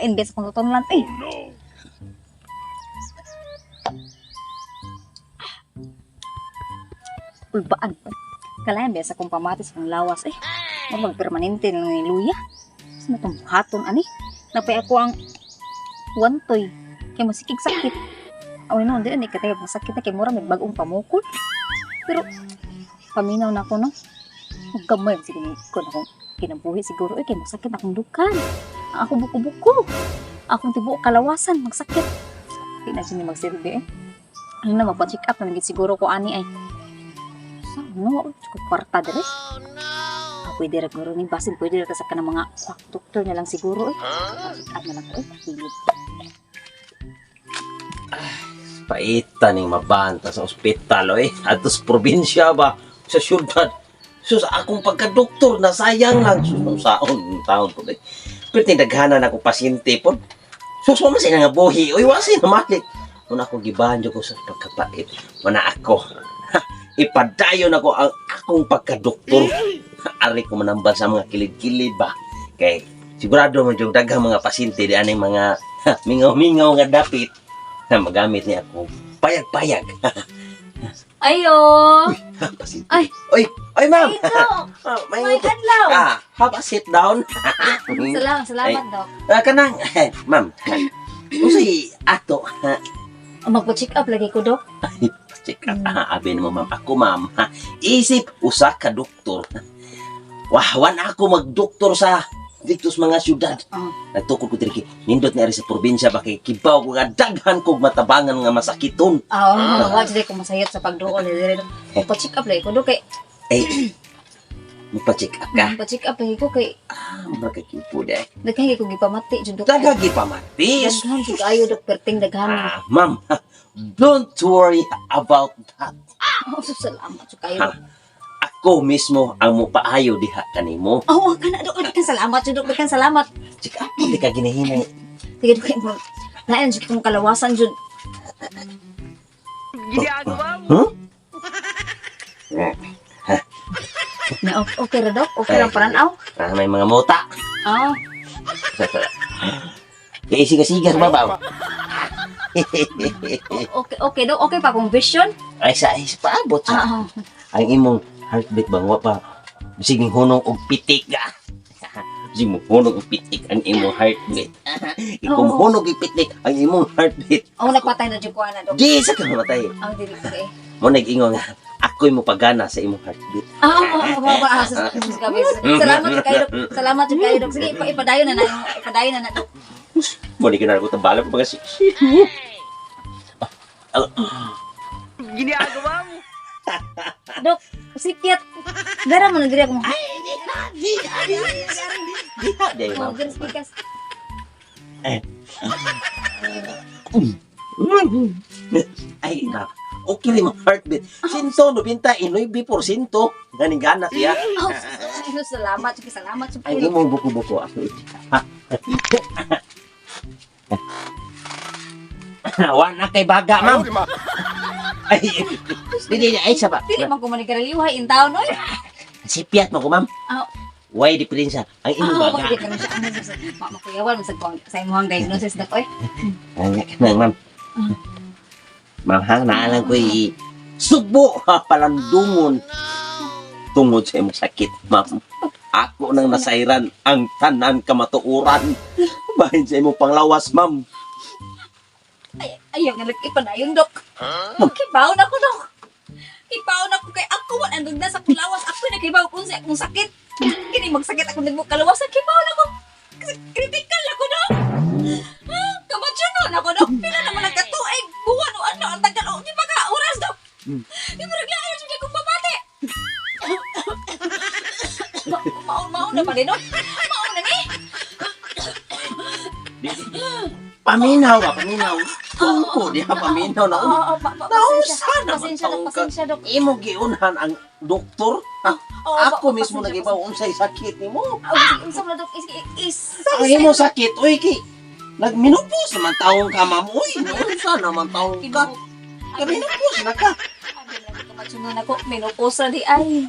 Lain bes akong tutunlan eh. Ulbaan. Kalayan bes akong pamatis akong lawas eh. Murag permanente na ni luya. Sa matong buhaton ani. Napay ako ang wantoy. Kay masikig sakit. Aw no, di ani katay masakit na kay mura may bag-ong pamukol. Pero paminaw na ako no. Gamay siguro ko na akong kinabuhi siguro eh kay masakit akong dukan. Ang ako buko-buko. Akong tibuok kalawasan magsakit. Di na siya magsilbi eh. Ano na magpa-check up na nagit siguro ko ani ay. Sa no, ko kwarta dire. Ah, pwede ra guro ni basin pwede ra ka sa kanang mga quack doctor na lang siguro eh. Check up na lang ko eh. Sige. Paita ning mabanta sa ospital oy. Adto sa probinsya ba sa syudad. Sus, akong pagka-doktor nasayang lang sus nung saon taon po. Pero tinaghanan ako pasyente po. Sus, wa man sila nga buhi. Oy, wa sila malik. Una ako gibanjo ko sa pagkapait. Wana ako. Ha, ipadayon ako ang akong pagka-doktor. Ari ko manambal sa mga kilid-kilid ba. Kay sigurado mo yung daghang mga pasyente di aning mga ha, mingaw-mingaw nga dapit na magamit niya ako. Payag-payag. Ayo. Pasyente. Ay. Oy, oy ma'am. Ay, Dok. Ah, may May adlaw. Ah, have a sit down. Salamat, salamat, Dok. Ah, kanang, ma'am. Unsay ato? Magpa-check up lagi ko, Dok. Check up. Ah, abi nimo ma'am. Ako ma'am. Ha, isip usa ka doktor. Wah, wan ako magdoktor sa dito sa mga syudad. Ah. Nagtukod ko diri kay nindot ni ari sa probinsya ba kay kibaw ko nga daghan kog matabangan nga masakiton. Ah, wa jud ko masayot sa pagduol diri, Dok. Magpa-check up lagi ko, Dok, kay Eh, magpa-check up ka. Magpa-check up lagi ko kay Ah, mura kay kipo di. daghan kay ko gipamati jud, Dok. Daghan gipamati. Daghan jud ayo, Dok, perting daghan. Ah, ma'am, don't worry about that. Oh, salamat jud kayo. Ha. Ako mismo ang mupaayo diha kanimo. Oh, kana Dok, daghan salamat jud, Dok, daghan salamat. Check up, di ka ginahinay. Sige, Dok, mo. Lain jud kong kalawasan jud. Huh? Na okay ra, Dok, okay ra paran-aw. Ah, may mga muta. Ah, Kaya siga-siga sa babaw. okay okay, Dok, okay pa akong vision. Ay, sa ay, paabot sa. Ah, Ang imong heartbeat bang wa pa. Sige hunong og pitik ka. Sige mo hunog og pitik ang imong heartbeat. Kung hunog og pitik ang imong heartbeat, oh, nagpatay na jud ko ana, Dok. di sa ka mamatay. Ah, dili ko eh. Mo nag-ingon nga, ako'y mopagana sa imong heartbeat. Ah, ah, ah, ah, ah, salamat jud kayo, Dok. Salamat jud kayo, Dok. Sige, ipadayon na na, ipadayon na na, Dok. Mo ni kinara ko tambala pa mga siksi. Dok, sikyat. Dara mo na diri ako. Ay, di ha, di ha, di ha, di ha, di Oh, ma'am. diri sa pikas. Ay, na. Okay rin mo heartbeat. Sinto, 99%. Ganing gana siya. Oh, salamat, sige, salamat jud Ay, kayo. imong buko-buko. Ako Wa na kay baga, ma'am. Ay, di, di, ay, saba. Dili man ko manigarilyo in town oy. Sipiat mo ko, ma'am. Ah. Why diferensya? Ang imong Ah, baga. bakit ka siya? Ano sa makuyawan mo sa imong diagnosis, Dok oy. Ang nang, ma'am. Ma'am, ha, naalang ko sugbo ha, palandungon tungod sa imong sakit, ma'am. Ako nang nasairan ang tanan kamatuoran. Bahin sa imong panglawas, ma'am. Ay, ayaw nga ipadayon, Dok. Kibaw na ko, Dok. Kibaw na ko kay ako man andun na sa kulawas. Ako na kibaw kung sa akong sakit. Kini magsakit ako nagmo kalawasan. Kibaw na ko. Kasi critical ako, Dok. Ah, kamatsunon ako, Dok. Pila naman ang katuig, buwan o ano, ang tagal o di pa ka oras, Dok. Di mo naglayo sa kong pamati. Maon-maon na pa rin, Dok. Maon na ni. Paminaw ba? Paminaw. Tungko diha paminaw na. Oo, Nausa naman pasensya, Dok, taong ka. pasensya, Dok. Imo giunhan ang doktor. Ha? Oo, Ako mismo pasensya, nagibaw unsay sakit nimo. Oh, sige, unsa man, Dok? Is, Ang imo sakit, oy kay nagminupos naman taong ka, ma'am. Uy, unsa naman taong ka? Kaminupos na ka. Abi lang ko matsunon ako, menopause na di ay.